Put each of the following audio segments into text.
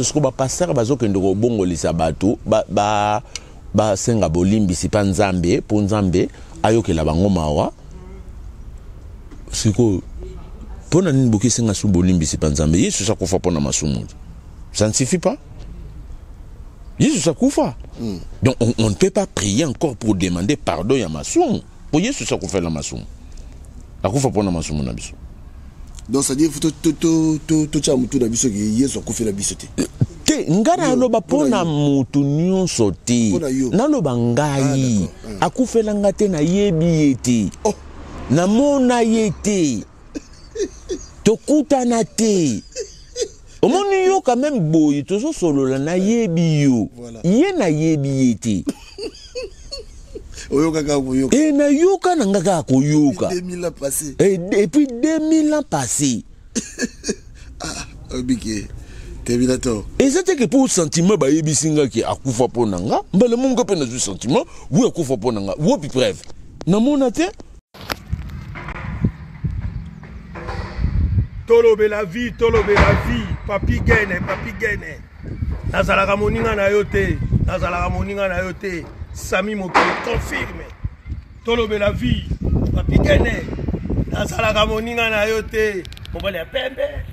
Siko ba pasteur bazokende kobongolisa bato basenga bolimbisi pa Nzambe mpo Nzambe ayokela bango mawa. Sikoyo mpo na nini bokesenga su bolimbisi pa Nzambe? Yesu akufa mpo na masumu. Ça ne suffit pas. Yesu akufa. Donc on ne peut pas prier encore pour demander pardon ya masumu. Po Yesu akufela masumu. Akufa mpo na masumu na biso. Donc c'est-à-dire faut totya motu na biso ke Yesu akufela biso te. Te, ngai naloba mpo na motu nyonso te. Naloba ngai akufela nga te, nayebi ye te. Namona ye te. Tokutana te. Omoni yo quand même boye tozosolola nayebi yo. Ye nayebi ye te. Oyoka kaka koyoka. E nayoka na nga kaka koyoka. 2000 ans passé. Et puis 2000 ans passé. Ah, obike. Terminator. Eza te ke po sentiment bayebisi nga ke akufa mpo na nga, mbala moko mpe nazwi sentiment, oui akufa mpo na nga. Wapi preuve? Namona te. Tolobela vie, tolobela vie, Papi Gene, Papi Gene. Nazalaka moninga na yo te, nazalaka moninga na yo te. Sami Mokili confirme. Tolobela vie, Papi Gene. Nazalaka moninga na yo te. Mobali ya pembe.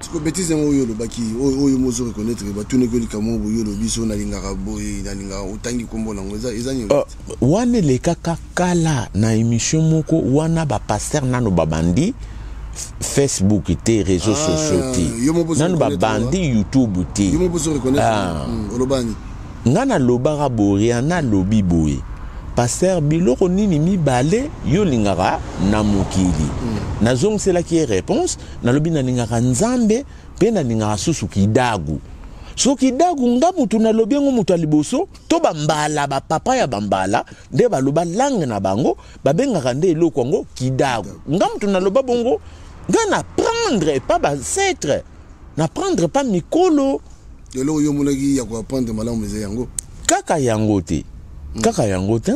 Siko bêtise yango oyo olobaki, oyo mozo reconnaître batunaki yo likambo boye olobi so nalingaka boye, nalingaka otangi kombo nango eza nini? Wana elekaka kala na émission moko wana ba pasteur nano babandi Facebook te, réseaux sociaux te. Nano babandi YouTube te. Yo moko ozo reconnaître olobani. Nga nalobaka boye, nalobi boye. Pasteur biloko nini mibale yo lingaka na mokili. Nazongiselaki ye réponse, nalobi nalingaka Nzambe pe nalingaka susu kidagu. So kidagu nga mutu nalobi yango mutu ya liboso to bambala ba papa ya bambala nde baloba langue na bango babengaka nde eloko yango kidagu. Nga mutu naloba bongo nga na prendre pas ba ancêtre, na prendre pas mikolo. Eloko yo monaki ya ko apprendre malamu eza yango. Kaka yango te. Kaka yango te.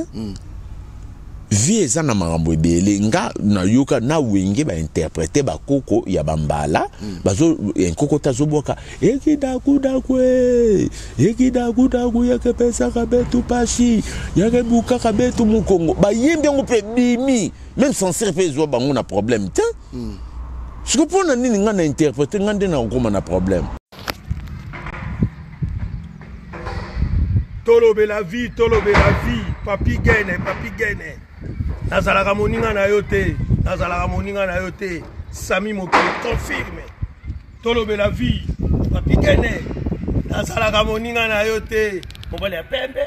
Vie eza na makambo ebele nga nayoka na wenge ba interpréter ba koko ya bambala bazo nkoko ta zobwaka ekidakudaku ekidakudaku yakepesaka betu pasi yakebukaka betu mukongo bayembi yango mpe bimi même censure mpe ezwa bango na problème te. Siko mpona nini nga na interpréter nga nde na kokoma na problème. Tolobela vie, tolobela vie, Papi Gene, Papi Gene. Nazalaka moninga na yo te, nazalaka moninga na yo te. Sami Mokili confirme. Tolobela vie, Papi Gene. Nazalaka moninga na yo te. Mobali ya pembe.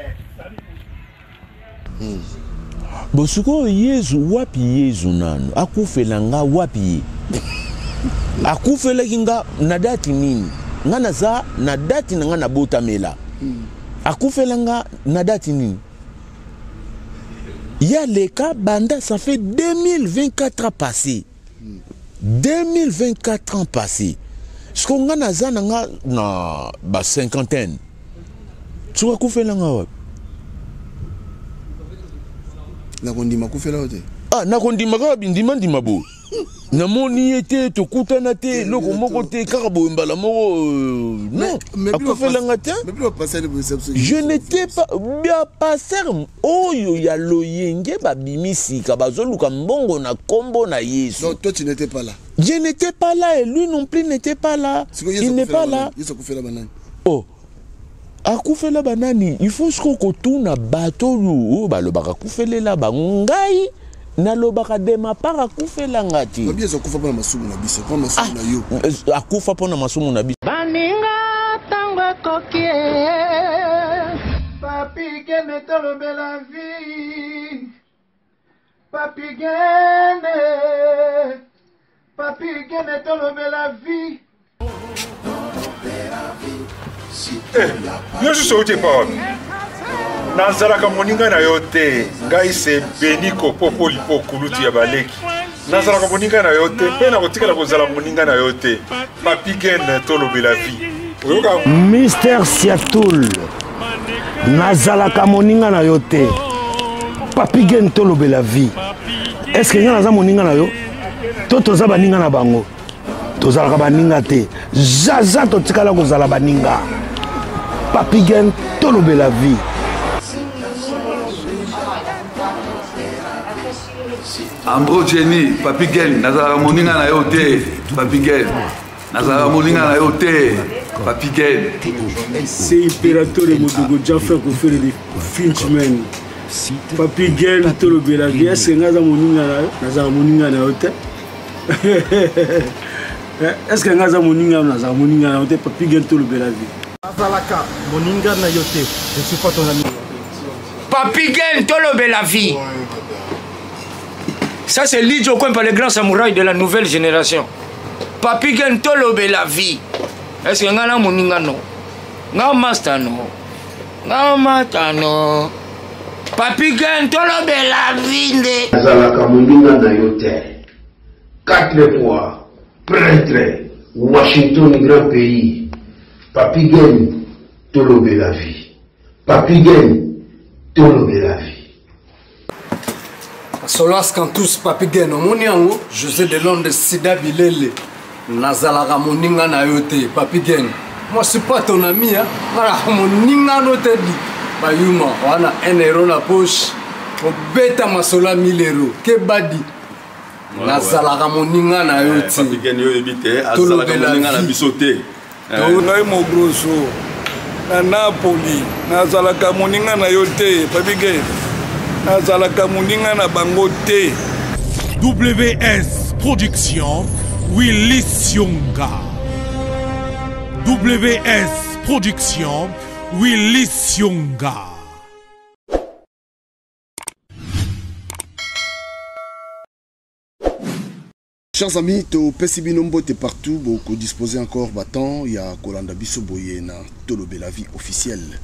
Bon sikoyo Yesu wapi Yesu nanu akufela nga wapi ye? Akufelaki nga na date nini? Nga naza na date na nga nabotamela. Akufela nga na date nini? Ya leka banda ça fait 2024 ans passé. 2024 ans passé. Siko nga naza na nga na ba cinquantaine. Siko akufela nga wapi? Nakondima kufela yo te. Ah, nakondima kaka bindima ndima boye. Namoni ye te, tokutana te, eloko moko te, kaka boye mbala moko, non. Akufela nga te. Je n'étais pas bien pasteur oyo ya loyenge babimi sika bazoluka mbongo na kombo na Yesu. Non, toi tu n'étais pas là. Je n'étais pas là et lui non plus n'était pas là. Il n'est pas là. Yesu akufela banani? Oh. Akufela banani, il faut siko kotuna bato oyo balobaka akufelela bango. Ngai nalobaka de ma part akufela nga te. Babi Yesu akufa mpona masumu na biso, mpona masumu na yo. Akufa mpona masumu na biso. Baninga tango ekoki. Papi Gene tolobela vie. Papi Gene, Papi Gene tolobela vie. Yo susu outi epa wapi? Nazalaka moninga na yo te. Ngai se Beniko Popo Lipo kulutu ya baleki. Nazalaka moninga na yo te mpe nakotikala kozala moninga na yo te. Papi Gene tolobela vie. Oyoka Mister Siatul, nazalaka moninga na yo te. Papi Gene tolobela vie. Est-ce que nga naza moninga na yo? To toza baninga na bango? Tozalaka baninga te. Zaza totikala kozala baninga. Papi Gen tolobela vie. Ambro Jenny, Papi Gen, nazalaka moninga na yo te, Papi Gen. Nazalaka moninga na yo te, Papi Gen. C'est Imperatore Modogo Jaffa Kofere de Finchman. Papi Gen tolobela vie, est-ce que nga aza moninga na yo? Nazalaka moninga na yo te. Est-ce que nga aza moninga na nazalaka moninga na yo te, Papi Gen tolobela vie. Nazalaka moninga na yo te, je suis pas ton ami. Papi Gen tolobela vie. Ça c'est Lidjo Kwempa, le grand samouraï de la nouvelle génération. Papi Gen tolobela vie. Est-ce que nga na moninga no? Nga master no? Nga mata no? Papi Gen tolobela vie nde. Nazalaka moninga na yo te. Quatre fois prêtre Washington grand pays. Papi Gen tolobela vie. Papi Gen tolobela vie. Solas Cantus Papi Gen omoni yango José de Londres Sida Bilele nazalaka moninga na yo te Papi Gen moi suis pas ton ami hein nazalaka moninga no te di bayuma wana 1 euro na poche obeta masolo ya 1000 euro kebadi nazalaka moninga na yo te Papi Gen yo oyebi te azalaka moninga na biso te. Ngai Mogroso na Napoli nazalaka moninga na yo te Papi Gen nazalaka moninga na bango te. WS Production Willy Sionga. WS Production Willy Sionga. Chers amis, topesi bino mbote partout, boko disposer encore ba temps ya kolanda biso boye na Tolobela vie officielle.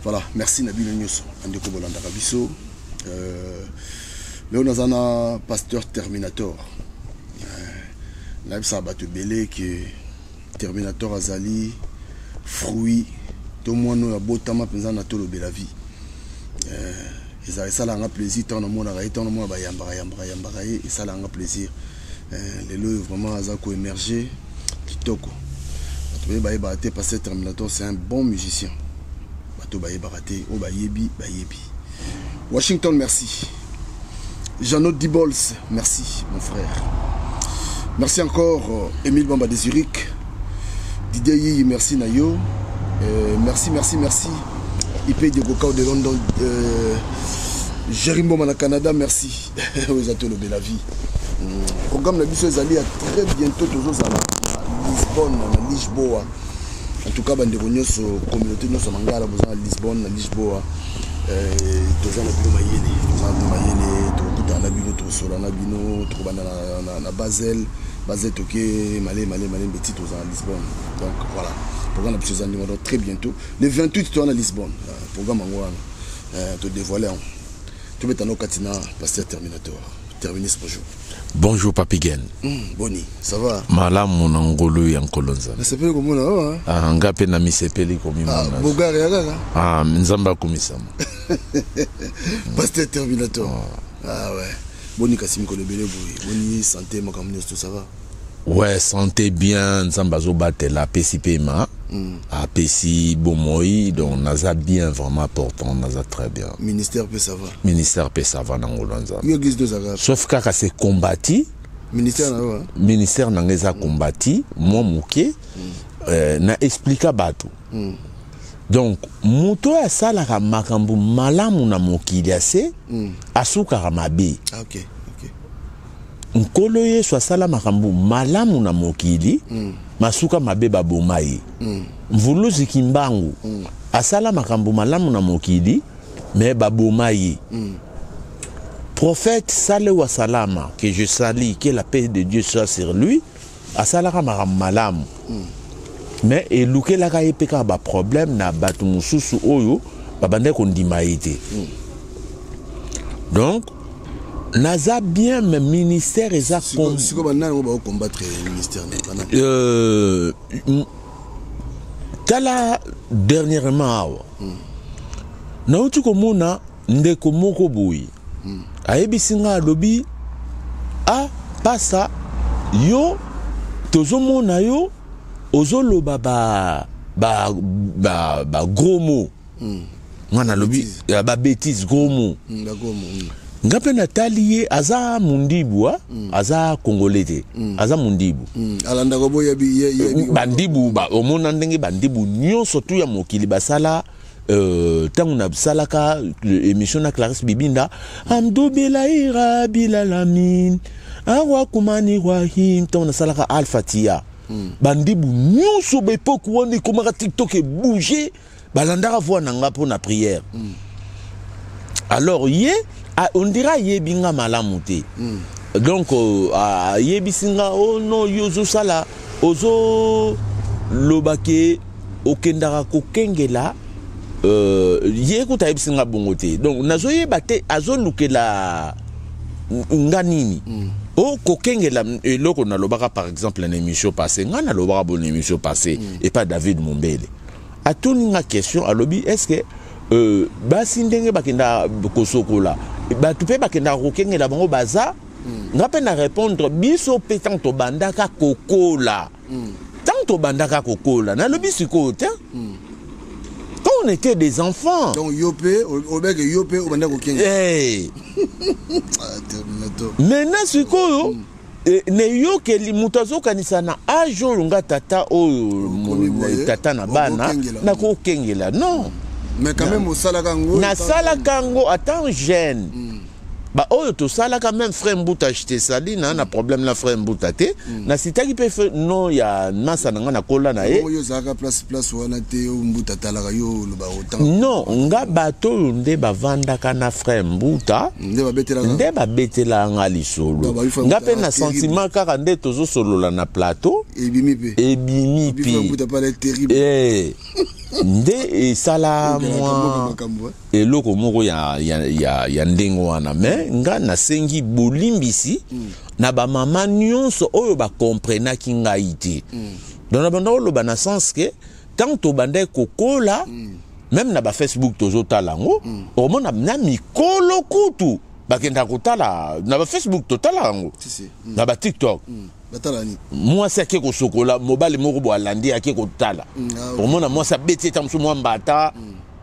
Voilà, merci na bino nyoso andeko bolandaka biso. Leo naza na pasteur Terminator. Nayebisaka bato ebele ke Terminator azali fruit to mwana oyo abotama mpenza na Tolobela vie. Ezala esalaka nga plaisir ntango namonaka ye, ntango namona bayambaka, yambaka, yambaka ye, esalaka nga plaisir. Lelo oyo vraiment aza ko-émerger kitoko. Bato baye bayebaka te, pasteur Terminator c'est un bon musicien. Bato bayebaka te, oyo bayebi, bayebi. Washington, merci. Jeannot Dibols, merci mon frère. Merci encore Émile Bamba de Zurich. Didier Yiyi, merci Nayo. Merci, merci, merci. IP Diego Kao de London. Jérémy Mboma na Canada, merci. Oyo tolobela vie. Programme na biso ezali à très bientôt tozozala na Lisbonne, na Lisboa. En tout cas, bandeko nyonso, communauté nyonso mangala boza na Lisbonne, na Lisboa. Toza na bino mayele, toza na bino mayele, tokokutana na bino, tokosola na bino, tokobanda na Basel, Basel toke male male male mbeti toza na Lisbonne. Donc voilà, programme na biso eza ndenge wana, très bientôt. Le 28 toza na Lisbonne, programme yango wana, to dévoiler yango. Tobeta no kati na pasteur Terminator. Terminus, bonjour. Bonjour Papi Gen. Boni, ça va? Malamu na ngolu ya nkolo Nzambe. Nasepeli komona yo, hein? Ah, nga pe na misepeli komimona. Ah, Bogare ya kaka? Ah, Nzambe akumisama. Pasteur Terminator. Ah. Ah ouais. Boni kasi mikolo ebele boye. Boni santé makambo nyonso, ça va? Ouais, santé bien, Nzambe azobatela, apesi pe ma. Apesi bomoi, donc naza bien vraiment portant, naza très bien. Ministère pe ça va? Ministère pe ça va na ngolo Nzambe. Yo église dozaka. Sauf kaka c'est combati. Ministère na yo, hein? Ministère na ngeza combati, moi moke, na expliqua bato. Donc moto asalaka makambo malamu na mokili ase, asukaka mabe. Ah, okay. Okay. Nkolo Yesu asala makambo malamu na mokili, masuka mabe baboma ye. Mvuluzi Kimbangu asala makambo malamu na mokili, mais baboma ye. Prophète Saleh wa Salama, que je salue, que la paix de Dieu soit sur lui, asalaka makambo malamu. Mais elukelaka ye pe kaka ba problème na bato mosusu oyo babandaki kondima ye te. Donc naza bien, mais ministère eza Siko banani oyo bao combattre ministère na banani? Tala dernièrement awa. Nauti komona ndeko moko boye. Ayebisi nga alobi, ah, pasa yo Tozomona yo ozoloba ba ba ba, ba gros mots. Nga nalobi ba bêtise, gros mots. Nga mpe natali ye, aza mundibu, aza Congolais te, aza mundibu. Alandaka boyebi. Bandibu omona ndenge bandibu nyonso tu ya mokili basala. Ntango nasalaka émission na Clarisse Bibinda, amdubila bilalamin awakumani wahim, ntango nasalaka Alpha Tia, bandibu nyonso ba époque wana ekomaka TikTok ebouge, balandaka voix na nga mpo na prière. Alors ye, on dirait ayebi nga malamu te. Donc ayebisi nga: "Oh non, yo ozosala, ozoloba ke okendaka kokengela." Ye kuta ayebisi nga bongo te. Donc nazoyeba te azolukela nga nini. O kokengela eloko nalobaka, par exemple na émission passé, nga nalobaka bona émission passé epa David Mombele, atuni nga question, alobi: "Est ce que basi ndenge bakendaka kosokola, bato mpe bakendaka kokengela bango baza?" Nga mpe na répondre: biso mpe ntango tobandaka kokola, ntango tobandaka kokola, nalobi sikoyo te, quand on était des enfants. Donc yo mpe olobaki, yo mpe obanda kokengela? Hey. Maintenant sikoyo, neyokeli moto azokanisa na age oyo nga tata oyo, tata na bana, nakokengela, non. Mais quand même osalaka yango. Nasalaka yango atan jeune. Baoyo tosalaka, même frère Mbuta, je sali na problème na frère Mbuta te. Nasitaki mpe no ya masa na nga, nakola na ye. Oyo ozalaka place wana te, Mbuta atalaka yo, oloba autant. Non, nga bato oyo nde bavandaka na frère Mbuta nde babetelaka nga lisolo. Nga mpe na sentiment kaka nde tozosolola na plateau. Ebimi mpe. Ebimi mpe nde esala mwa eloko moko ya ndenge wana. Me nga nasengi bolimbisi na bamama nyonso oyo bakomprenaki ngai te. Donc na banda koloba na sens ke ntango tobandaki kokola, même na bafacebook tozotala yango, omona na mikolo kutu bakendaka kotala na bafacebook, totala yango na baTikTok. Mwasi ake kosokola, mobali moko bo alandi, ake kotala, omona mwasi abeti eta mosusu mwa mbata,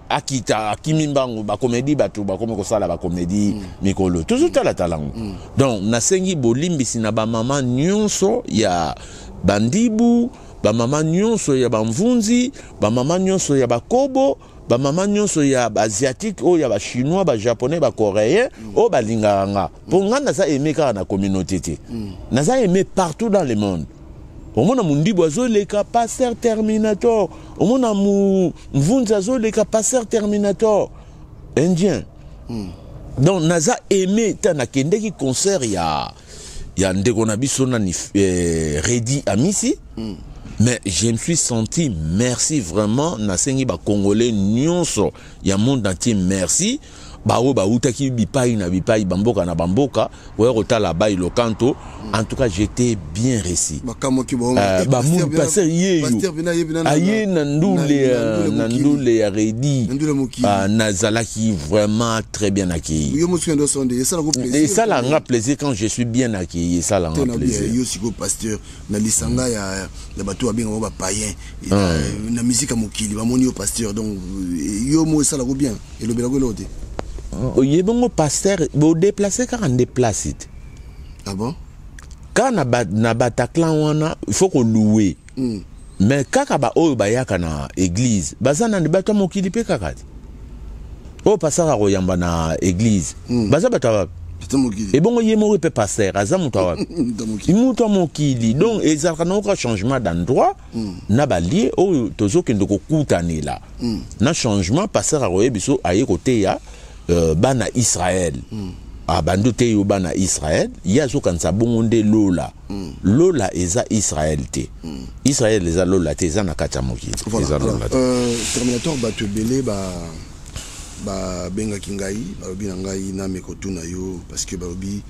akita, akimi mbangu. Bacomédie, bato bakomi kosala bacomédie mikolo, tozotalatala yango. Donc nasengi bolimbisi na bamama nyonso ya bandibu, bamama nyonso ya bamvunzi, bamama nyonso ya bakobo, bamama nyonso ya baasiatique, oyo ya bachinois, bajaponais, bacoréen, oyo balingaka nga, mpo nga naza aimé kaka na communauté te, naza aimé partout dans le monde. Omona mundibu azoleka, "Pasteur Terminator." Omona mvunzi azoleka, "Pasteur Terminator." Indien. Donc naza aimé. Ta nakendeki concert ya ndeko na biso nani, Redi Amisi. Mais je me suis senti, merci vraiment, nasengi bacongolais nyonso ya monde entier merci, baoyo bautaki bipai na bipai, bamboka na bamboka, oya kotala bai Lokanto. En tout cas, j'étais bien reçu. Bamuni pasteur yeyo aye na ndule, na ndule ya Redi, nazalaki vraiment très bien accueilli. Esalanga plaisir quand je suis bien accueilli, esalanga plaisir. Yo sikoyo pasteur na lisanga ya bato babengaka bapayen na musique ya mokili, bamoni yo pasteur, donc yo mo esalako bien, elobelako eloko te? Ye bongo pasteur bodéplace kaka nde place te. Ah bon? Kaka na Bataclan wana, il faut kolouer. Mais kaka baoyo bayaka na église baza nani? Bato ya mokili mpe kaka te. Oyo pasteur koyamba na église, baza bato ya wapi? Ebongo ye moko mpe pasteur aza moto ya wapi? Moto ya mokili. Donc ezalaka na oka changement d'endroit na balieu oyo tozokende kokutanela. Na changement, pasteur akoyebi biso aye koteya bana Israel. Abandi oteyi yo bana Israel, ye azokanisa bongo nde lola. Lola eza Israel te. Israel eza lola te, eza na kati ya mokili. Eza lola te. Terminator, bato ebele babengaki ngai, balobi na ngai nameka kotuna yo, parce que balobi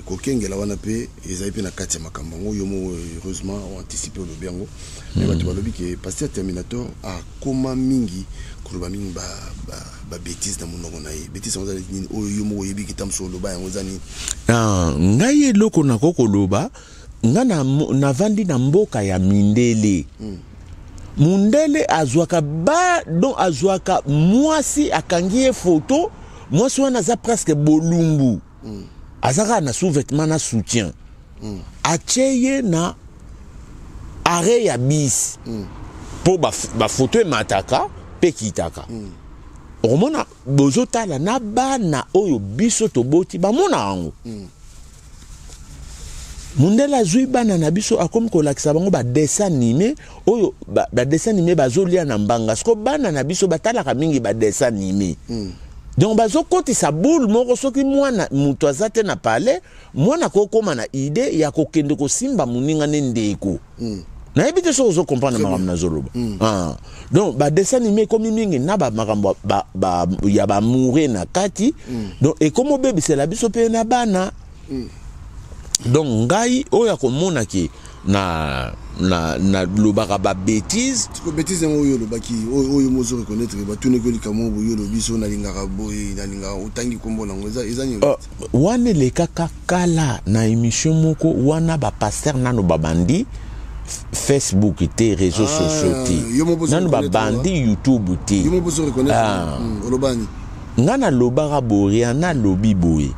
kokengela wana mpe ezali mpe na kati ya makambo yango. Yo mo, heureusement, oanticipe, olobi yango. Mais bato balobi ke pasteur Terminator akoma mingi koloba mingi babêtise na monoko na ye. Bêtise yango eza nini oyo yo moko oyebi kita mosu oloba yango eza nini? Ngai eloko nako koloba, Nga navandi na mboka ya mindele. Mundele azwaka ba donc azwaka mwasi, akangi ye photo, mwasi wana aza presque bolumbu, aza kaka na sous-vêtement na soutien, atie ye na arrêt ya bus mpo bafoto emataka mpe ekitaka. Okomona bozotala na bana oyo biso toboti, bamona yango. Mundele azwi bana na biso, akomi kolakisa bango badessin animé oyo badessin animé bazolia na mbanga. Siko bana na biso batalaka mingi badessin animé, donc bazokotisa boule moko. Soki mwana moto aza te na palais, mwana akokóma na idée ya kokende kosimba moninga ne ndeko. Nayebi te soki ozocomprendre makambo nazoloba. Ah. Donc badessin animé ekomi mingi na bamakambo ya bamoure na kati, donc ekomi obebisela biso mpe na bana. Donc ngai oyo akomonaki na nalobaka babêtise. Siko bêtise yango oyo olobaki, oyo mozo reconnaître, batunaki likambo boye, olobi so nalingaka boye, nalingaka otangi nkombo nango, eza nini? Wana elekaka kala na émission moko wana. Bapasteur nano babandi Facebook te, réseaux Ah, sociaux te, yo moko nano reconnaître. Babandi YouTube te. Yo moko ozo reconnaître. Ah. Olobani? Nga nalobaka boye, nalobi boye: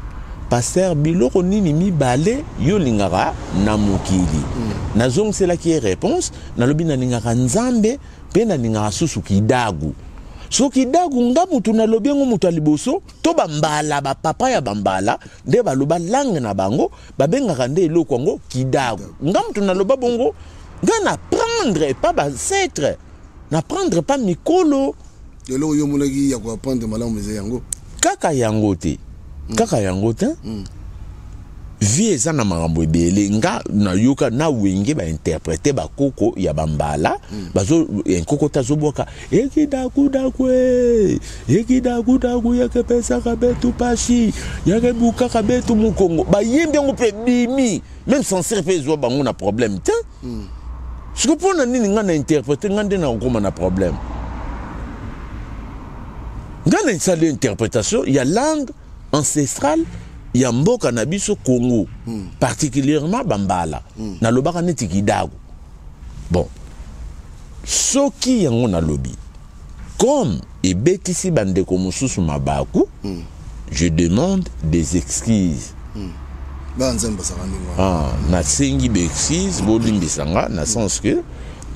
pasteur, biloko nini mibale yo olingaka na mokili? Nazongiselaki ye réponse, nalobi nalingaka Nzambe mpe nalingaka susu kidagu. So kidagu, nga mutu nalobi yango moto ya liboso to bambala, bapapa ya bambala nde baloba langue na bango, babengaka nde eloko yango kidagu. Nga mutu naloba bongo, nga na prendre pa baancêtre, na prendre pa mikolo. Eloko yo omonaki ya koapprendre malamu eza yango? Kaka yango te, kaka yango te. Vie eza na makambo ebele. Nga nayoka na Wenge bainterprete bakoko ya bambala, bazo nkoko te azobwaka ekidakudaku e ekidakudaku yakepesaka betu pasi, yakebukaka betu mokongo. Bayembi yango mpe bimi, même censure mpe ezwa bango na problème te. Siko mpo na nini nga na interprete, nga nde nakokóma na problème? Nga na esali interprétation ya langue ancestrale ya mboka na biso Congo, particulièrement bambala. Nalobaka neti kidago. Bon, soki yango nalobi comme ebetisi bandeko mosusu mabaku, je demande des excuses. Bana Nzambe basaka ndenge wana. Ah, nasengi baexcuse, bolimbisa nga na sens que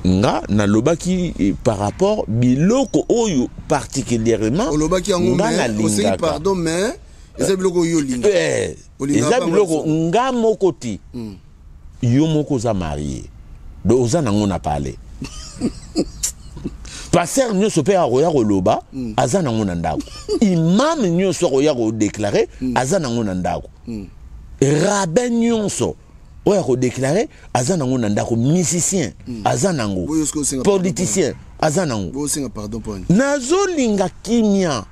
nga nalobaki par rapport biloko oyo particulièrement Olobaki yango, nga mais osengi nalingaka. pardon, mais eza biloko oyo olinga. Olingaka Eza bango biloko nyonso. Nga moko te, yo moko oza marié, donc oza nango na palais. Pasteur nyonso mpe akoya koloba, aza nango na ndako. Imam nyonso akoya kodéclarer, aza nango na ndako. Rabbin nyonso oyo akodéclarer, aza nango na ndako. Musicien aza nango. Boyo soki osenga Politicien aza nango. Bosenga pardon mpo nini? Nazolinga kimia.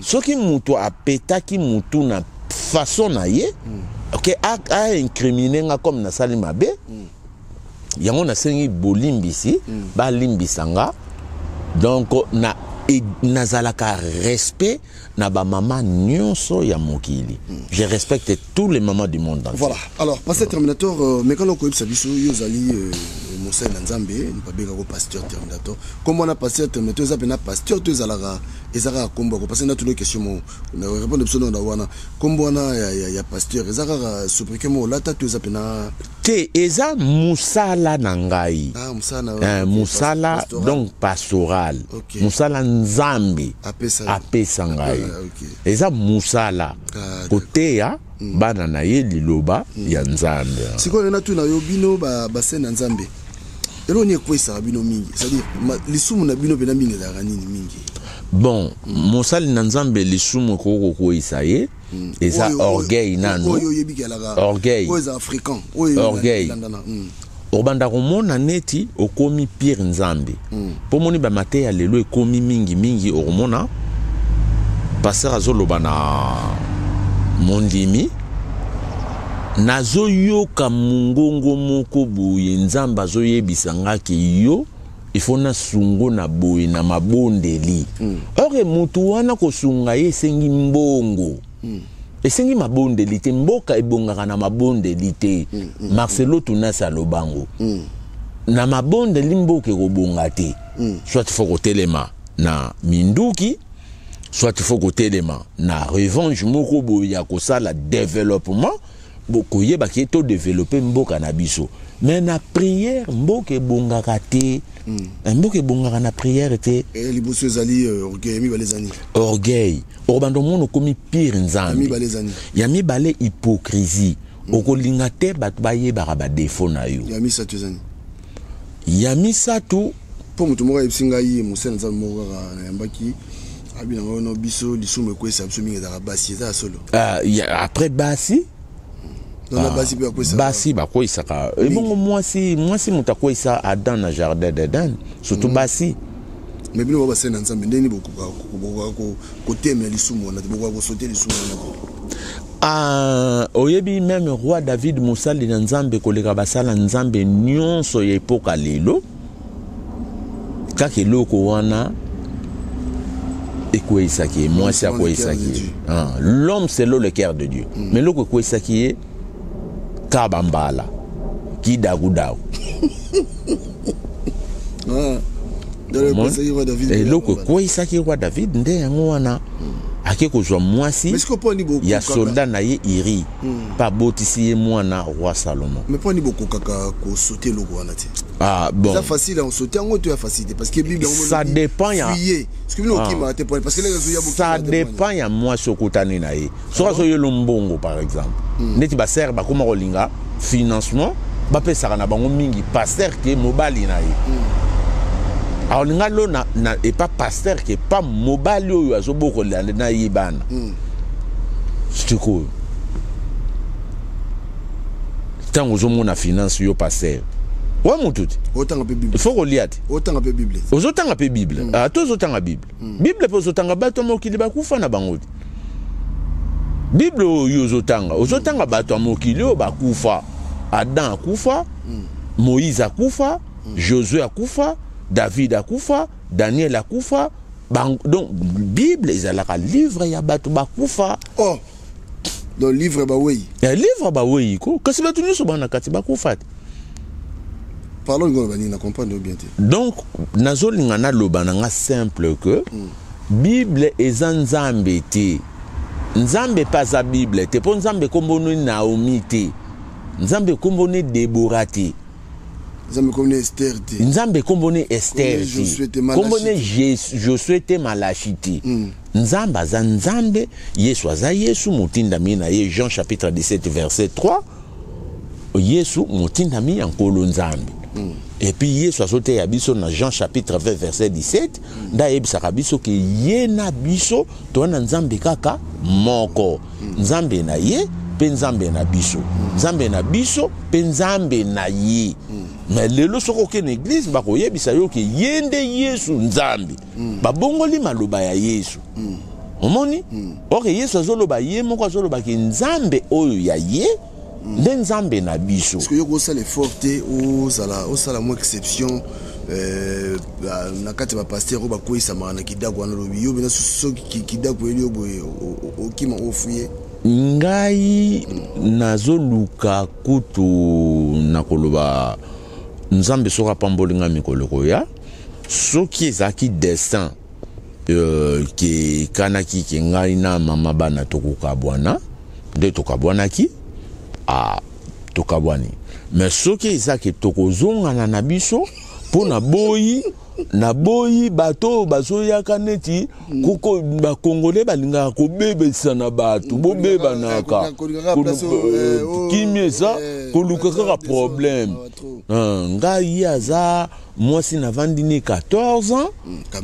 Soki moto apetaki mutu na façon na ye, ok, aincrimine nga comme nasali mabe, yango nasengi bolimbisi, balimbisa nga. Donc na nazalaka respect na bamama nyonso ya mokili. Je respecte tous les mamans du monde entier. Voilà. Alors, pasteur Terminator, mais quand okoyebisa biso, yo ozali mosali na Nzambe, babengako pasteur Terminator. Kombo wana pasteur Terminator eza mpena pasteur to ezalaka, eza kaka kombo yako? Parce que natuna question mo na répondre biso na wana. Kombo wana ya pasteur eza kaka sobriquet mo olata to eza mpena? Te, eza mosala na ngai. Ah, mosala na Eh, mosala. Pastoral. Donc pastoral. Mosala Nzambe Apesa. apesa ngai. Ah, ok. Eza mosala Ah, koteya bana na ye liloba ya Nzambe. Sikoyo natuna yo, bino basali na Nzambe, eloko nini ekwesaka bino mingi? C'est-à-dire lisumu na bino mpena mingi ezalaka nini mingi? Bon, mosali na Nzambe, lisumu ekoki kokweyisa ye eza orgueil nano. Oyo oyebi kelaka. Orgueil. Oyo eza fréquent, oyo Orgueil. elandana. Obanda komona neti okomi pire Nzambe, mpo moni bamateya lelo ekomi mingimingi. Okomona pasteur azoloba na mondimi: nazoyoka mongongo moko boye, Nzambe azoyebisa nga ke yo ifo nasungo na boye na mabondeli. Or mutu wana kosunga ye esengi mbongo. Esengi mabondeli te. Mboka ebongaka na mabondeli te. Marcelo Tunasi alobango. Na mabondeli mboka ekobonga te. Soit faut kotelema na minduki, soit faut kotelema na revanche moko boye ya kosala développement, koyeba ke to développer mboka na biso. Mais na prière mboka ebongaka te. Mboka ebongaka na prière te. Liboso ezali orgueil, mibale ezani? Orgueil, okobanda omona okomi pire Nzambe. Mibale ezani? Ya mibale, hypocrisie. Okolinga te bato bayebaka badéfauts na yo. Ya misato ezani? Ya misato, Mpo moto moko ayebisi ngai, mosali na Nzambe moko kaka nayambaki, abi na ngai no biso lisumu ekwesa biso mingi ezalaka basi. Eza ya solo? Après basi. Ah, basi mpe bakwesaka. Basi bakweyisaka. Ebongo mwasi, mwasi moto akweyisa Adam na jardin d'Eden, surtout basi. Mais bino ba basali na Nzambe, ndenge nini bokoka kotemela lisumu wana te, bokoka kosote lisumu wana te? Ah, oyebi, même roi David, mosali na Nzambe koleka basala Nzambe nyonso ya epoka lelo, kaka eloko wana ekweyisaki ye. Mwasi akweyisaki ye. Ah, l'homme selon le cœur de Dieu. Mais eloko ekweyisaki ye ka bambala kidakudaku. Eloko ekweyisaki roi David nde yango wana. Ake kozwa mwasi ya soldat na ye Uri, mpe abotisi ye mwana roi Salomon. Mais mpo ani bokokaka kosote eloko wana te? Ah, bon. Eza facile ya kosote yango to ya facile te? Parce que Bible Ça dépend ya parce que bino okimaka te, parce que ça dépend ya mwasi okutani na ye. Soki azoyela mbongo, par exemple, neti basœurs bakóma kolinga financement, bapesaka na bango mingi pasteur ke mobali na ye. Aolinga lo na epa pasteur ke pa mobali oyo azobokolela na ye bana. Sikoyo ntango ozomona finance, yo pasteur wa motu te, il faut kolia te. Otanga mpe Bible. Ozotanga mpe Bible. Ata ozotanga Bible, Bible mpe ozotanga, bato ya mokili bakufa na bango te. Bible oyo ozotanga, ozotanga bato ya mokili oyo bakufa. Adam akufa, Moïse akufa, Josué akufa, David akufa, Daniel akufa. Donc Bible ezalaka livre ya bato bakufa. Oh, donc livre bawei. Ya livre bawei ko, kasi bato nyonso bana kati bakufa te. Pardon, ngolo banini na comprendre bien te. Donc nazolinga naloba na nga simple que Bible eza Nzambe te, Nzambe mpe aza Bible te, mpo Nzambe ekombo ne Naomi te, Nzambe ekombo ne Debora te. Nzambe kombo ne Ester te. Nzambe ekombo ne Ester te, kombo ne Josue te, Malachi te. Nzambe aza Nzambe, Yesu aza Yesu, motindami na ye. Jean chapitre 17 verset 3, Yesu motindami ya Nkolo Nzambe. Et puis Yesu azoteya biso na Jean chapitre 20 verset 17, nde ayebisaka biso ke ye na biso toza na Nzambe kaka moko. Nzambe na ye mpe Nzambe na biso, Nzambe na biso mpe Nzambe na ye. Mais lelo soki okende na église, bakoyebisa yo ke ye nde Yesu Nzambe. Babongoli maloba ya Yesu. Omoni, oke Yesu azoloba ye moko, azoloba ke Nzambe oyo ya ye nde Nzambe na biso. Parce que yo kosala effort te, ozala osala mwa exception na kati ya bapasteur oyo bakweyisamaka na kidako wana. Olobi yo bena soki kidako oyeli yo boye, okima, ofuye. Ngai nazoluka kutu na koloba Nzambe soki apamboli ngai mikolo koya, soki ezalaki destin ke ekanaki ke ngai na mama bana tokokabwana, nde tokabwanaki. Ah, tokabwani. Mais soki eza ke tokozongana na biso, mpo naboyi, naboyi bato oyo bazoyaka neti koko. Bakongole balingaka kobebisa na bato, bobebanaka, kimi eza koluka kaka problème. Ngai aza mwasi navandi ni 14 ans,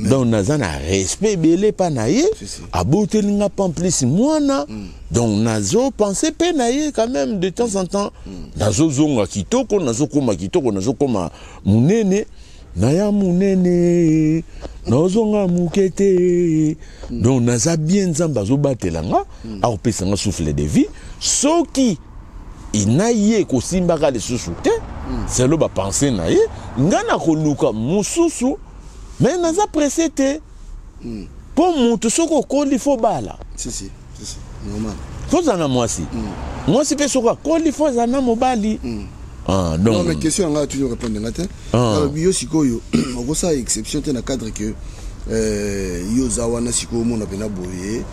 donc naza na respect ebele epa na ye. Aboteli nga pa plus mwana, donc nazopense mpe na ye quand même de temps en temps. Nazozonga kitoko, nazokóma kitoko, nazokóma monene, naya monene, nazonga moke te. Donc naza bien, Nzambe azobatela nga, akopesa nga souffle de vie. Soki na ye kosimbaka lisusu te selo bapense na ye, nga na koluka mosusu, mais naza pressé te, mpo moto soki okoli, faut bala. Si, si, si, si. Normal. Faut ozala na mwasi. Mwasi mpe soki akoli, faut azala na mobali. Ah, donc Non, mais question yanga toujours répondre nga te. Ah. Nalobi yo sikoyo okosala exception te na cadre que yo oza wana sikoyo omona mpena boye,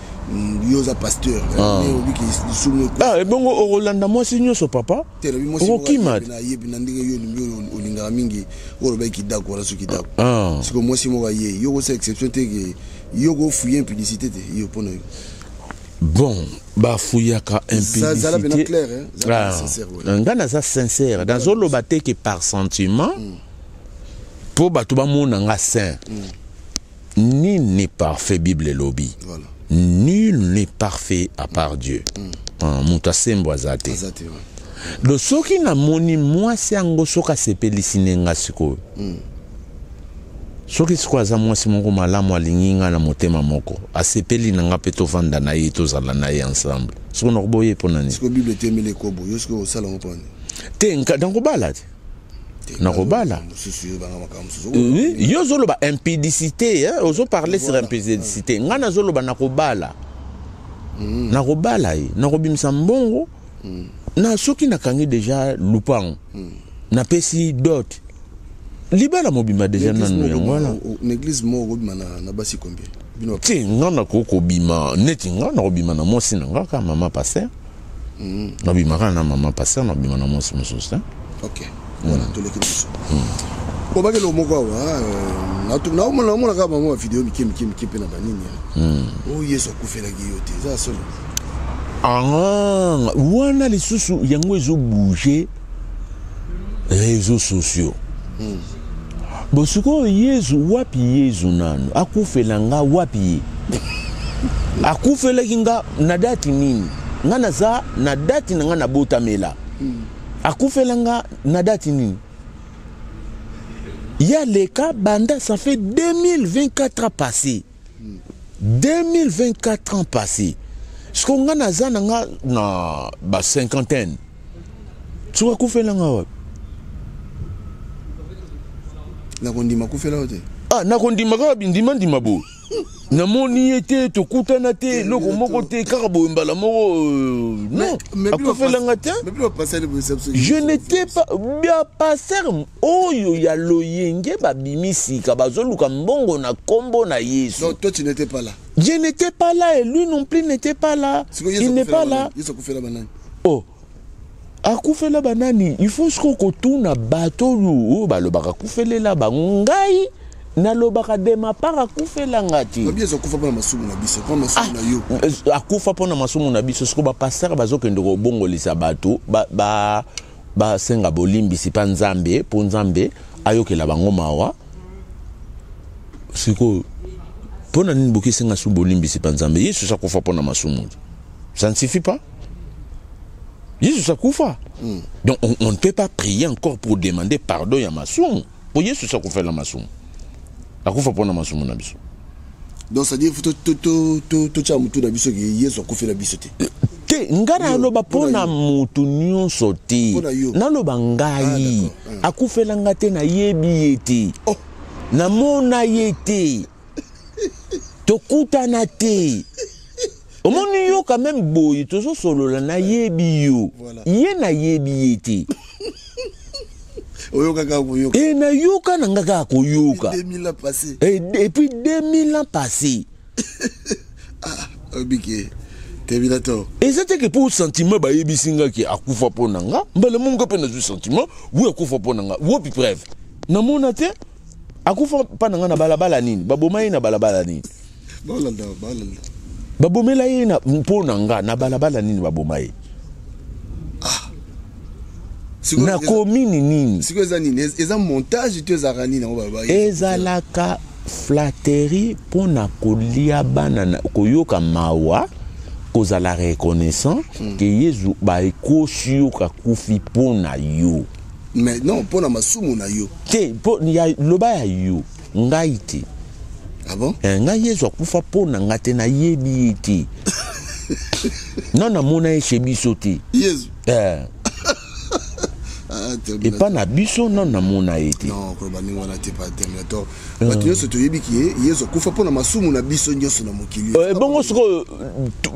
yo oza pasteur, Ah. mais obi ke lisumu. Ah, ebongo okolanda mwasi nyonso, papa? Te, nalobi mwasi moko Okokima. ayebi na ndenge yo olingi, oyo olingaka mingi, oyo olobaki kidako wana, soki dako. Ah. Sikoyo mwasi moko aye, yo okosala exception te ke yo kofuye impudicité te, yo mpo na yo? Bon, bafuyaka Zala pena impudicité. clair, hein? Zala Ah, sincère, ouais. nga naza sincère, nazoloba te ke par sentiment mpo bato bamona nga saint. Nul n'est parfait, Bible elobi. Voilà. Nul n'est parfait à part Dieu. Ah, moto asembo aza te. Aza te, ouais. Donc soki namoni mwasi yango, soki asepelisi ne nga sikoyo, soki sikoyo aza mwasi moko malamu, alingi nga na motema moko, asepeli na nga mpe tovanda na ye, tozala na ye ensemble, soki nakoboye mpo na nini? Sikoyo Bible etemeli ekobo, yo sikoyo osala yango mpo na nini? Te, nakobala te, nakobala. Mosusu yo banga makambo mosusu. Oui, yo ozoloba impudicité, hein? Ozoparle sur impudicité, nga nazoloba nakobala, nakobala ye, nakobimisa mbongo na soki nakangi déjà lupango, napesi dot, libala mobimba déjà nanu yango wana. Na église moko okobima na basi combien, bino? Te, nga nakoki kobima neti nga nakobima na mwasi na nga kaka, mama pasteur. Nabima kaka na mama pasteur, nabima na mwasi mosusu te. Ok, voilà, toleki na biso. Obaki eloko moko awa, naomona kaka bango bavideo mike mike mike mpe na banini, oyo Yesu akufelaki yo te, eza ya solo? Ah, wana lisusu yango ezobouge réseaux sociaux. Bon, sikoyo Yezu wapi? Yezu nanu akufela nga wapi? Ye akufelaki nga na date nini? Nga naza na date na nga nabotamela. Akufela nga na date nini? Ya leka banda, ça fait 2024 ans passé, 2024 ans passé. Siko nga naza na nga na ba cinquantaine, soki akufela nga wapi? Nakondima akufela yo te. Ah, nakondima kaka bindima-ndima boye, namoni ye te, tokutana te, eloko moko te, kaka boye mbala moko, non, akufelanga te. Je n'étais pas bia pasteur oyo ya loyenge babimi sika, bazoluka mbongo na kombo na Yesu. Non, toi tu n'étais pas là. Je n'étais pas là et lui non plus n'était pas là. Il n'est pas là. Yesu akufela banani? Oh, akufela banani? Il faut sikoyo kotuna bato oyo oyo balobaka akufelela bango. Ngai nalobaka de ma part, akufelanga te. Babi Yesu akufa mpona masumu na biso, mpona masumu na yo. Akufa mpona masumu na biso. Sikoyo bapasteur bazokende kobongolisa bato, basenga bolimbisi mpa Nzambe mpo Nzambe ayokela bango mawa. Sikoyo mpo na nini bokesenga su bolimbisi mpa Nzambe? Yesu akufa mpona masumu, ça ne suffit pas? Yesu akufa. Donc on ne peut pas prier encore pour demander pardon ya masumu, po Yesu akufela masumu, akufa mpona masumu na biso. Donc c'est à dire totya motu na biso ke Yesu akufela biso te? Te, ngai naloba mpo na motu nyonso te, naloba ngai akufela nga te, nayebi ye te, namona ye te, tokutana te. Omoni yo quand même boye tozosolola, nayebi yo, ye nayebi ye te. Oyoka kaka koyoka. E, nayoka na nga kaka koyoka. 2000 ans passé. Et puis 2000 ans passé. Obike Terminator. Eza te ke mpo sentiment bayebisi nga ke akufa mpo na nga, mbala monga mpe nazwi sentiment wi akufa mpo na nga. Wopi preuve? Namona te. Akufa mpa na nga na balabala nini? Baboma ye na balabala nini? Baolanda, baolanda. Babomela ye na mpo na nga na balabala nini? Baboma ye na komini nini? Sikoyo eza nini? Eza montage to ezalaka nini yango baloba? Ezalaka flatterie mpo na kolia bana na koyoka mawa, kozala reconnaissant ke Yezu bakosi yo kakufi mpo na yo. Mais non, mpo na masumu na yo. Te, mpo ya loba ya yo, ngai te. Ah bon? Eh, ngai Yezu akufa mpo na nga te, nayebi ye te, non, namona ye chez biso te. Yesu? Eh. Epa na biso nano namona ye te. Non, koloba ndenge wana te, pa Terminator. Bato nyonso toyebi ke Yesu akufa mpo na masumu na biso nyonso na mokili. Bongo sikoyo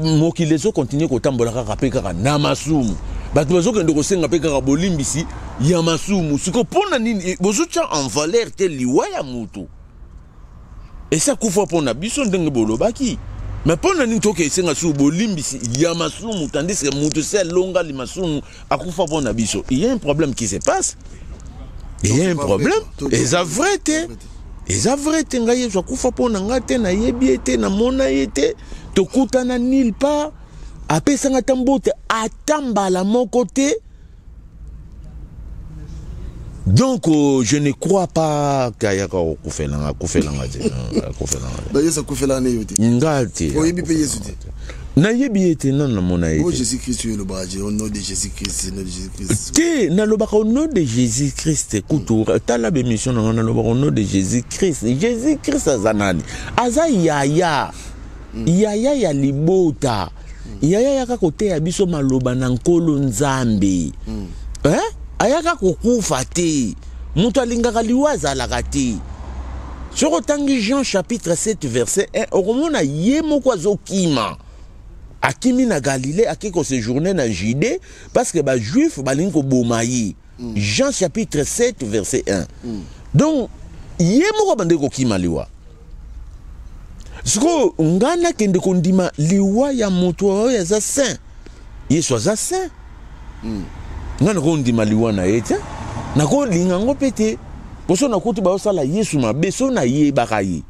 mokili ezokontinue kotambola kaka mpe kaka na masumu, bato bazokende kosenga mpe kaka bolimbisi ya masumu. Sikoyo mpo na nini bozotya en valeur te liwa ya motu esi akufa mpo na biso ndenge bolobaki? Mais mpo na nini toke esenga susu bolimbisi ya masumu, tandis que moto si alongali masumu, akufa mpo na biso? Il y a un problème qui se passe, il y a un problème. Eza vrai te, eza vrai te. Ngai, Yesu akufa mpo na ngai te. Nayebi ye te, namona ye te, tokutana nulle part, apesanga ata mbote ata mbala moko te. Donc je ne crois pas kayaka kokufelanga, akufelanga te, akufelanga te. Yesu akufelanga ne yo te? Nga te. Oyebi mpe Yesu te? Nayebi ye te, nano namona ye te. Jésus Christ oyo elobaka, au nom de Jésus Christ, au nom de Jésus Christ. Te, nalobaka au nom de Jésus Christ kutu. Tala bémission na nga, nalobaka au nom de Jésus Christ. Jésus Christ aza nani? Aza yaya, yaya ya libota, yaya ayaka koteya biso maloba na Nkolo Nzambe. Eh? Ayaka kokufa te. Moto alingaka liwa azalaka te. Soki otangi Jean chapitre 7 verset 1, okomona ye moko azokima, akimi na Galilée, ake koséjourner na Judée parce que bajuif balingi koboma ye. Jean chapitre 7 verset 1. Donc ye moko abandaki kokima liwa. Sikoyo ngai nakende kondima liwa ya moto oyo aza saint? Yesu aza saint. Ngai nakondima liwa na ye te, nakolinga yango mpe te. Poso nakuti bazosala Yesu mabe, so nayebaka ye,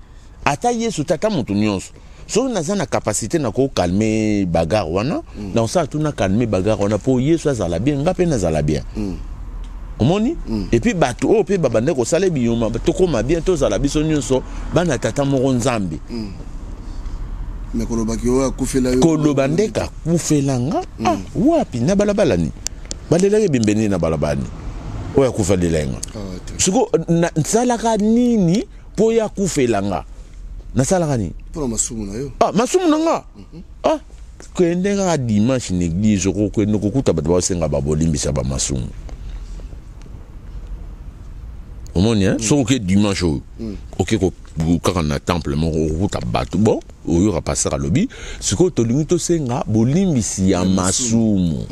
ata Yesu te, ata moto nyonso, soki naza na capacité na kokalme bagarre wana, nakosala tu nakalme bagarre wana mpo Yesu azala bien, nga mpe nazala bien. Omoni? Et puis bato oyo mpe babandaki kosala biyoma, tokóma bien, tozala biso nyonso bana tata moko Nzambe. Mais kolobaki oyo akufela yo? Koloba nde kakufela nga, ah, wapi? Na balabala ni balelaki ebembe nini na balabala ni oyo akufalela nga? Siko nasalaka nini mpo ye akufela nga? Nasalaka nini? Mpona masumu na yo. Ah, masumu na nga? Ah, kende kaka dimanche na église, okokende kokuta bato baosenga babolimbisa bamasumu. Omoni, hein? Soki oke dimanche oyo, oke kaka na temple moko, okokuta bato. Bon, oyoka pasteur alobi: sikoyo tolingi tosenga bolimbisi ya masumu.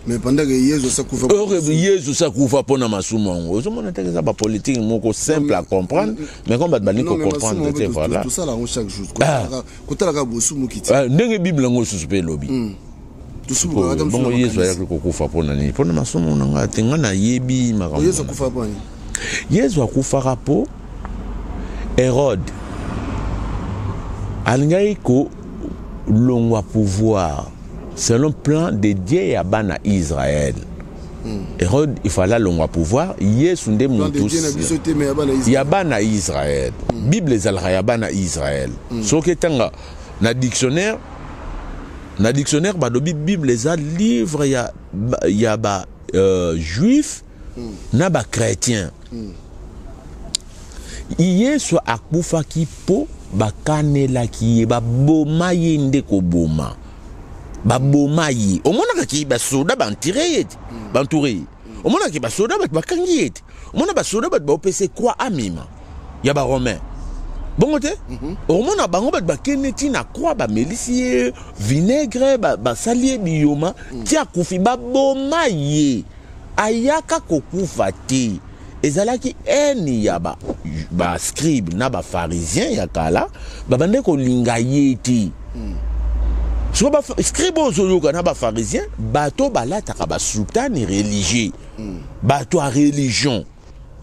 Mais pendant que Yesu asakufa? Or Yesu sakufa mpona masumu yango. Ozomona teke eza bapolitique moko simple à comprendre, mais comme bato balingi kocomprendre te, voilà. Tosala yango chaque jour, kotalaka bosumu kiti. Ndenge Bible yango lisusu mpe elobi. Bongo Yesu ayaki kokufa mpona nini? Mpona masumu na ngai te. Ngai nayebi makambo. Yesu akufa mpo nini? Yesu akufaka mpo Hérode alingaki kolongwa pouvoir selon plan de Dieu ya bana Israël. Hérode, il fallait alongwa pouvoir. Yesu nde motu ya bana Israël. Bible ezalaka ya bana Israël. Soki etanga na dictionnaire, na dictionnaire balobi Bible eza livre ya ba juif na bachrétien. Yesu akufaki mpo bakanelaki ye, baboma ye nde koboma, baboma ye. Omonaka ki basoda baentire ye te, baentoure ye. Omonaki basoda bato bakangi ye te. Omona basoda bato baopesa croix amema ya baromain bongo te. Okomona bango bato bakende ntina croix, bamelisi ye vinaigre, basali ye biyoma ti akufi. Baboma ye, ayaka kokufa te. Ezalaki haine ya bascribe ba na bapharisien ya kala, babandaki kolinga ye te. Siko bascribe oyo ozoyoka na bapharisien, bato balataka basoutane religieux, bato ya religion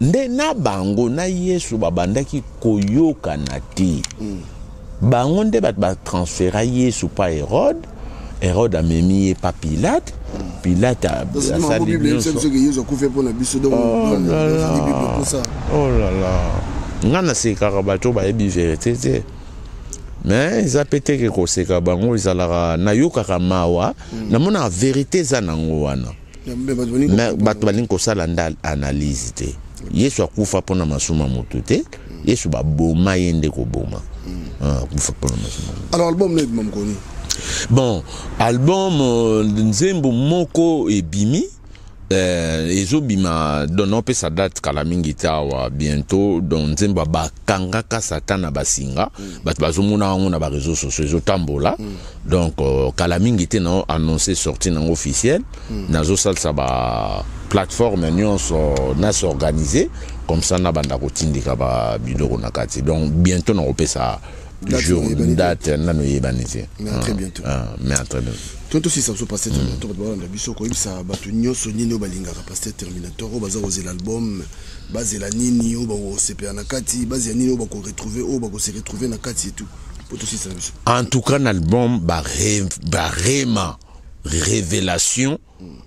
nde na bango na Yesu babandaki koyokana te. Bango nde bato batransfera Yesu pa Hérode. Hérode amemi ye pa Pilate. Pilate asali nyonso. Oh là là, nga nasekaka bato bayebi vérité te, mais eza pe te ke koseka bango ezalaka. Nayokaka mawa, namonaka vérité eza nango wana, mais bato balingi kosala nda analyse te. Yesu akufa mpona masumu ya motu te. Yesu baboma ye nde koboma. Akufa mpona masumu. Alors, album no ebima mokoni? Bon, album, nzembo moko ebimi. Eh, ezobima donc naopesa date kala mingi te awa bientôt. Donc nzembo bakangaka satan na basinga, bato bazomona yango na baréseau sociaux ezotambola. Donc kala mingi te nao annonce sortie nango officielle. Nazosalisa ba plateforme nyonso, nas'organiser comme ça, nabanda kotindika babiloko na kati. Donc bientôt nakopesa jour, date nano eyebani te. Mais à très bientôt. Ah, mais à très bientôt. To tosisa biso, pasteur Terminator. Bato balanda biso, koyebisa bato nyonso nini oyo balingaka pasteur Terminator, oyo baza kozela album, bazela nini, oyo bakosepela na kati, bazela nini, oyo bakoretrouve, oyo bakose retrouve na kati et tout, po tosisa biso. En tout cas, na album barema révélation,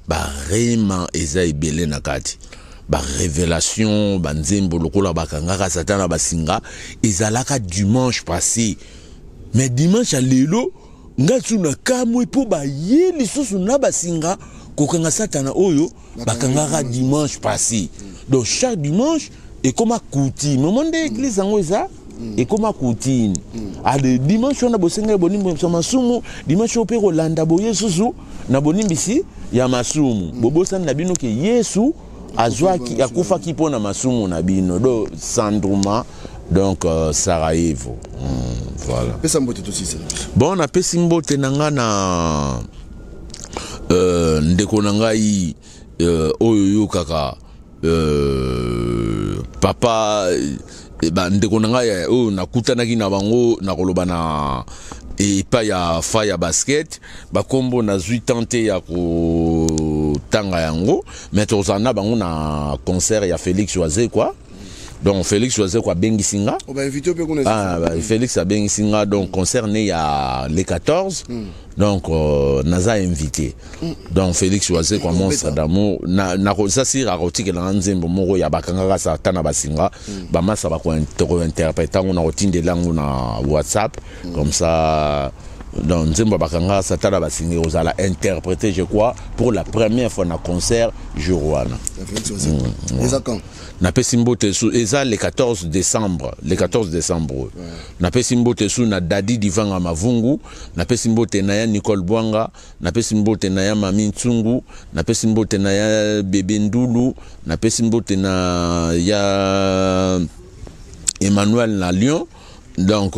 barema eza ebele na kati, barévélation, banzembo lokola bakangaka satan na basinga ezalaka dimanche passé, mais dimanche ya lelo ngai su na kamwe mpo baye lisusu na basinga kokanga satana oyo bakangaka dimanche passé. Donc chaque dimanche ekoma coutume mo nde église yango eza ekoma coutume. Ale dimanche wana bosengaki bonimbisa masumu, dimanche oyo mpe kolanda boye susu na bonimbisi ya masumu. Bobosani na bino ke Yesu azwaki, akufaki mpo na masumu na bino. Do sandruma, donc Sarajevo, voilà. Pesa mbote, tosisa na biso. Bon, napesi mbote na nga na ndeko na ngai oyo oyokaka papa, bandeko na ngai oyo nakutanaki na bango na koloba na epai ya fa ya basket, bakombo nazwi temps te ya kotanga yango, mais tozala na bango na concert ya Félix Wazekwa. Donc Félix Wazekwa abengisi nga. Obainvite mpe kuna? Ah, bah, Félix abengisi nga, donc concert ne ya le 14. Donc naza invité. Donc Félix Wazekwa, monstre d'amour, na nakoza sir akotikelanga nzembo moko ya bakangaka satan na basinga. Bamasa bakointerprete yango, nakotindela yango na WhatsApp comme ça. Donc nzembo bakangaka satan na basinga ekozala interprété, je crois, pour la première fois na concert jour wana. Eza quand? Napesi mbote su, eza le 14 décembre, le 14 décembre oyo. Napesi mbote su na Dadi Divanga Mavungu, napesi mbote na ya Nicole Bwanga, napesi mbote na ya Mami Ntungu, napesi mbote na ya Bebe Ndulu, napesi mbote na ya Emmanuel na Lyon. Donc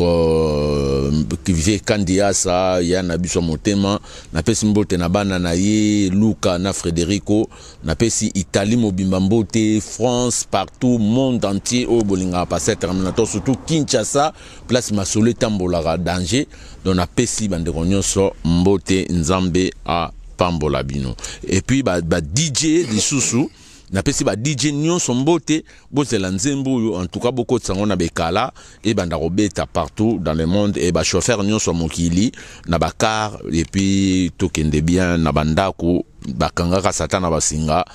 vie Kandiasa ya na biso motema, napesi mbote na bana na ye Luka na Frédérico. Napesi Italie mobimba mbote, France, partout, monde entier oyo bolingaka pasteur Terminator, surtout Kinshasa, place masolo etambolaka danger. Donc napesi bandeko nyonso mbote, Nzambe apambola bino. Et puis ba, ba DJ lisusu, napesi ba DJ nyonso mbote. Bozela nzembo oyo, en tout cas bokotisa yango na bekala, ebanda kobeta partout dans le monde, e bachauffeur nyonso ya mokili na bacar, et puis tokende bien na bandako. Bakangaka satan na basinga,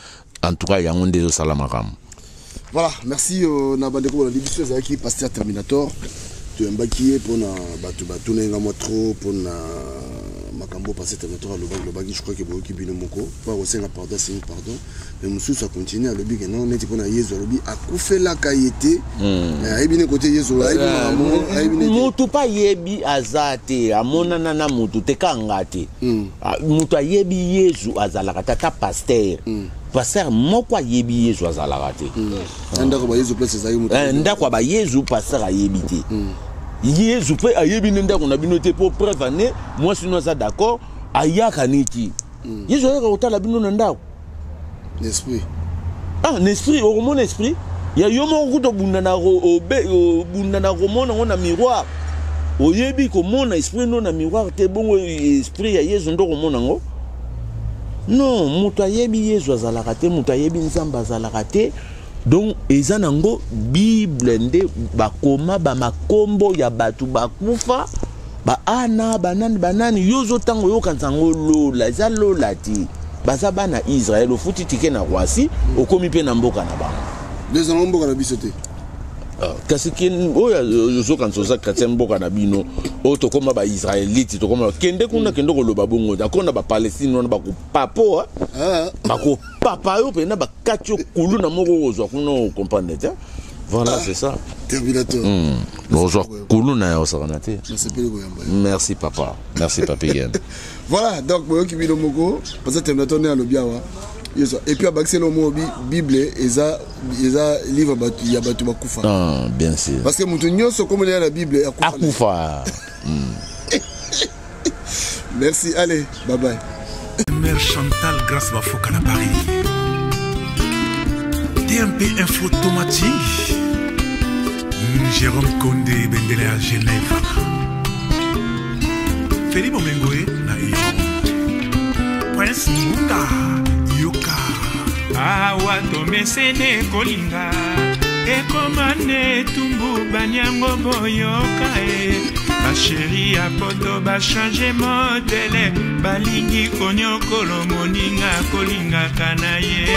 en tout cas yango nde ezosala makambo. Voilà, merci na bandeko bolandi biso. Ezalaki pasteur Terminator, toyambaki ye mpona bato batuna ye nga mwa trop mpona makambo pasteur Terminator alobaki. Lobaki, je crois ke boyoki bino moko mpo akosenga pardon, asengi pardon, mais mosusu akontinue, alobi ke non, neti mpona Yezu, alobi akufelaka ye te. Mais ayebi ne kote Yezu, ayebi makambo, ayebi neti Motu mpe ayebi aza te, amonana na motu te, kanga te. Ah, moto ayebi Yezu azalaka tata pasteur, pasteur moko ayebi Yezu azalaka te. Na ndako bayezu place ezalaki moto. Eh, ndako ya bayezu, pasteur ayebi te. Yezu mpe ayebi nde ndako na bino te, mpo preuve ane mwasi no aza d'accord, ayaka neti Yezu ayaka kotala bino na ndako. L'esprit. Ah, na esprit okomona esprit ya yo moko kuta obunda na obunda na komona yango na miroir. Oyebi komona esprit no na miroir te, bongo esprit ya Yezu nde okomona yango? Non, moto ayebi Yezu azalaka te, moto ayebi Nzambe azalaka te. Donc eza nango Bible nde bakoma bamakombo ya bato bakufa, baana banani banani. Yo ozotanga, oyokanisa yango lola, eza lola te. Baza bana Israel, ofuti tike na Roissy, okomi mpe na mboka na bango. Ezalanga mboka na biso te. Ah, kasi oyo ozokanisa oza chrétien, mboka na bino oyo tokóma baisraélite, tokóma kende kuna, kende koloba bongo akona bapalestine wana bakopapo, bakopapa yo mpena, bakati yo kulu na moko, okozwa kuna, ocomprendre te. Voilà, c'est ça. Terminator. Ozwa kulu na yo, osakana te. Nasepeli koyamba. Merci papa, merci papi Gen. Voilà, donc boyoki bino moko, parce que Terminator nde alobi awa. Et puis abakisi eloko moko, Bible eza livre ya bato bakufa. Ah, bien sûr. Parce que moto nyonso komona ya na Bible akufa. Merci, allez, bye bye. Mère Chantal Grâce Bafoka na Paris. TMP Info Tomati. Jérôme Condé Bendele à Genève. Félix Bomengoe na Iran. Prince Munga Yoka. Awa tomesene kolinga ekoma nde etumbu baniango boyoka e basheri ya poto bachange modele balingi konyokolo moninga kolingaka na ye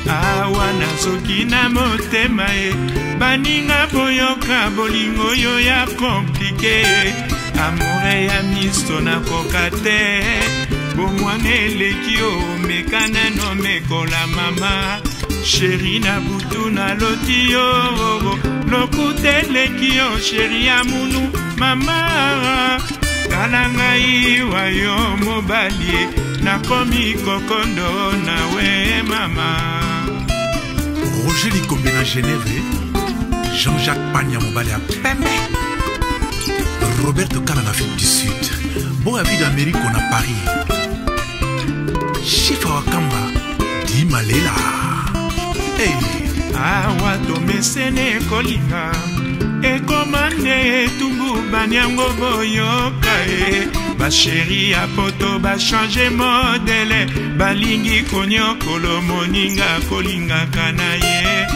awa nazoki na motema e baninga boyoka bolingo oyo ya komplike amore ya miso nakoka te bomwana eleki omeka nano mekola mama sheri na butu naloti yo lokuta eleki yo sheri ya munu mama tala ngai wa yo mobali nakomi kokondo nawe mama. Roger Likombe na Genève, Jean-Jacques Pagna mobali ya pembe, Roberto Kala na Afrique du Sud, Boa Vida Amérique na Paris, Chifa Wakamba, Di Malela. Hey. Awa tomesene kolinga ekoma nde etumbu baniango boyoka e basheri ya poto bachange modele balingi konyokolo moninga kolingaka na ye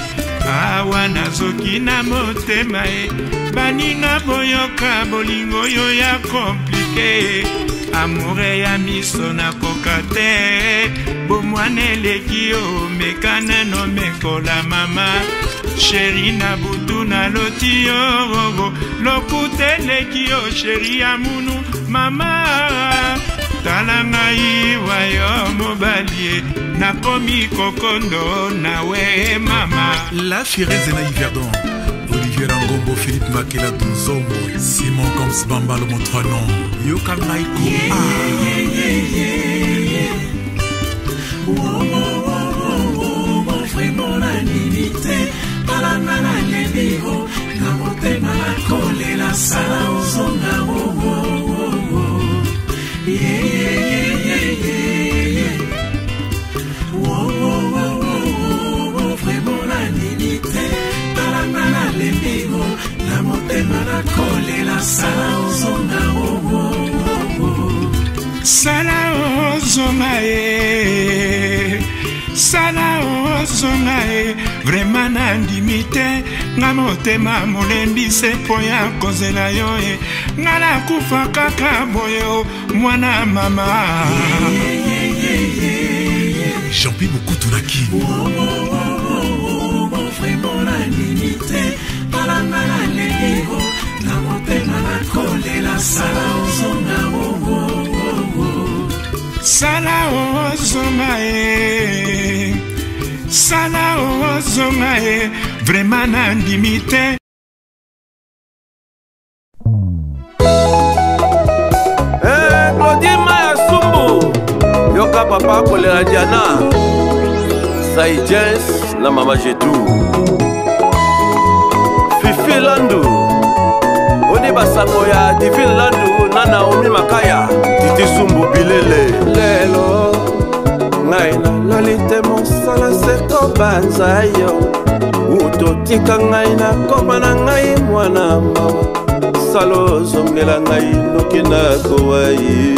awa nazoki na motema e baninga boyoka bolingo oyo ya komplike amore ya miso nakoka te bomwana eleki yo meka nano mekola mama sheri na butu naloti yo lokuta eleki yo sheri ya munu mama tala ngai wa yo mobali nakomi kokondo nawe mama. La Fireze na Yverdon, Olivier Rangombo, Philippe Makela Dunzombo, Simon Koms Bamba le Montronon, Yoka Maiko. Vraiment la limite talanga nalembi o na motema nakolela sala ozonga vraiment la limite talanga nalembi o na motema nakolela sala ozonga sala ozonga e sala ozonga e vraimen nandimi te nga motema molembi se mpo ya kozela yo e nga nakufa kaka boye o mwana mama. Jean-Pi Bokutu na Kin. Vraiment nandimi te talanga nalembi o na motema nakolela sala ozonga sala ozonga e sala ozonga e vraimen nandimi te. Claudie Maya Sumbu yoka papa kolela Diana Saïdjens na mama Jetou Fifi Landu oni basango ya Divine Landu na Naomi Makaya Titi Sumbu Bilele lelo ngai nalali te mosala se kobanza yo utotika ngai nakoma na ngai mwana mawa salo ozongela ngai noki nakowa ye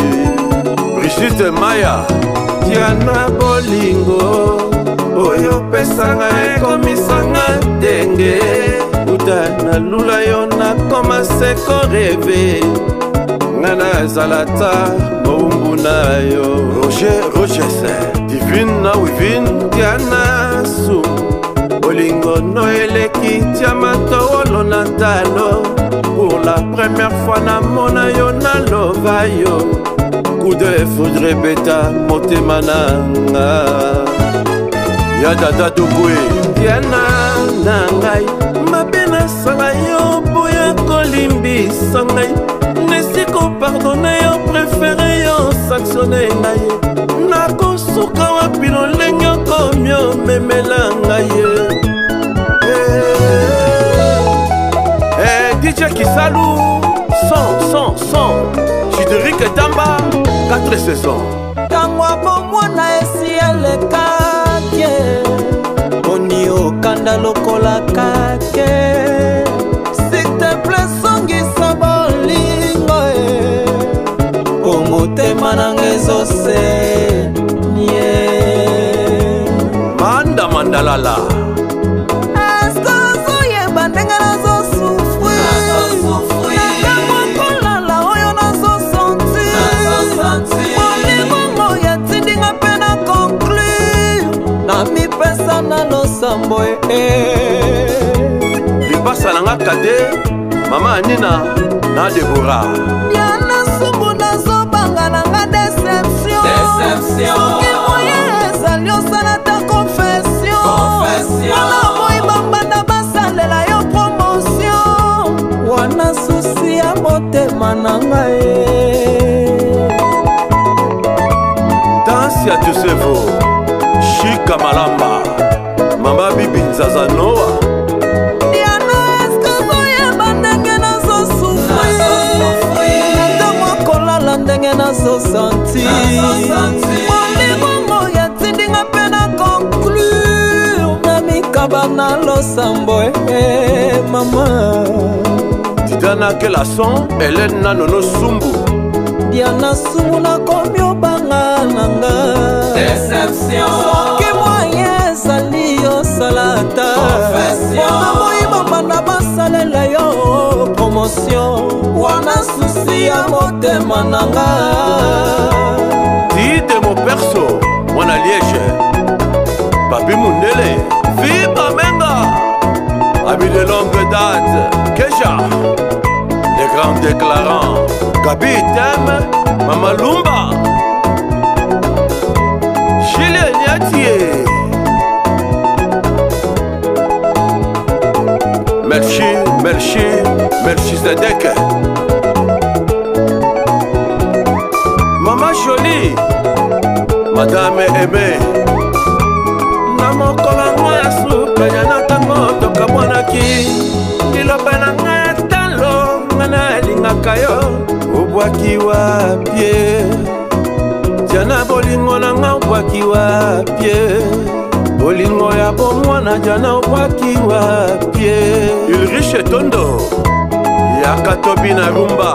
Brigitte Maya Diana bolingo oyo opesanga ekomisanga ndenge uta nalula yo nakoma se koreve nga nazala ta mowumbu na yo Roger Roges Divine na Wivine Diana Su bolingo no eleki diama towolo na talo pour la première fois namona yo nalova yo coup de foudre beta motema na nga ya dada tokwe Diana na ngai mabe nasala yo boya kolimbisa ngai nesi kopardone yo prefere yo sanctionne ngai. Nakosuka wapi lolenge okomi omemela ngai ye eh, eh, dj kisalu 100 100 100 chideric tamba 4 saisons ntango ya bomwana esi elekaki boni okanda lokola kake siteple songisa bolingo e po motema nanga ezosenye manda mandalala eske ozoyeba ndenge nazosufri natango kolala oyo nazosanti bolingo yatindinga mpe na conclure namipesa na losambo e lipasa na nga kade mama anina na debora diana sumbu nazobanga na nga deception soki moye ezali osala ta confession wana boyi bambanda basalela yo promotion wana susi ya motema na ngai danse ya josevo shika malamba mama bibi nzaza noa diana eske ozoyeba ndenge nazosufri na ntango akolala ndenge nazosanti bolingongo yatindinga mpe na conclure na mikaba na losambo e mama didana kelason helene na nono sumbu diana sumbu nakomi obanga na nga soki moye ezali osala ata mpona boyi bambanda basalela yo promotion wana susi ya motema na nga tide moperso mwana liege papi mundele fiba menga ami de longue date keja les grands déclarants gabi tem mama lumba julien niatie Melchi, Melchi, Melchizedek. Mama Jolie, Madame Aimée. Na mokolo yango ya suka ya na ntango tokabwanaki liloba na ngai ya talo ngai nalingaka yo obwaki wapie jana bolingo na ngai obwaki wapie bolingo ya bomwana jana obwaki wapie ulrich etondo yaka tobi na rumba.